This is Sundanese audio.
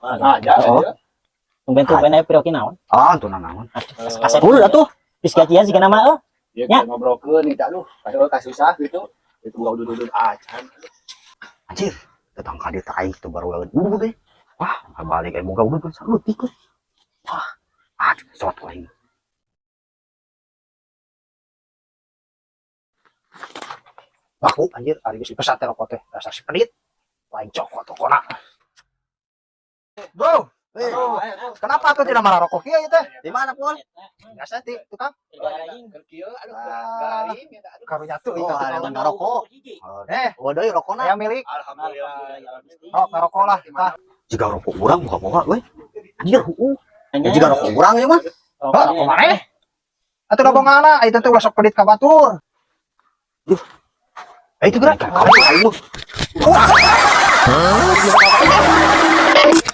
Aja. Oh. Ya. Tumben-tumben aya piroki naon? Ah, tuh naon. Kasep. Udah atuh. Geus gajian siga nama euy. Ya, Ya. ngobrolkeun nih aduh, kayak kasusah gitu. Itu boga udud-udud acan. Anjir, datang ka dieu teh aing teu baru udud deh. Wah, balik aing boga udud kan saeutik we. Wah, aduh, sot aing. Laku anjir, ari geus dipesat teh rokok teh. Dasar si pedit. Lain cokot tokona. Bro, aduh, kenapa tuh tidak marah rokok kieu ieu teh? Di mana, Pul? Biasa ti tukang Keur kieu aduh, Ah. gararing ya aduh. karunya tuh Oh, ingat ada tukang. yang ngarokok. Eh, Oh, deui rokona. yang milik. Alhamdulillah. Oh, ngarokok lah. Tah. Jika rokok urang boga-boga we. Anjir, heueuh. Nya. Jika rokok urang ieu mah. Oh, rokok maneh? Atuh da bongana, itu teh ulah sok pedit ka batur. Duh. Eh, itu gerak. Kamu aing mah.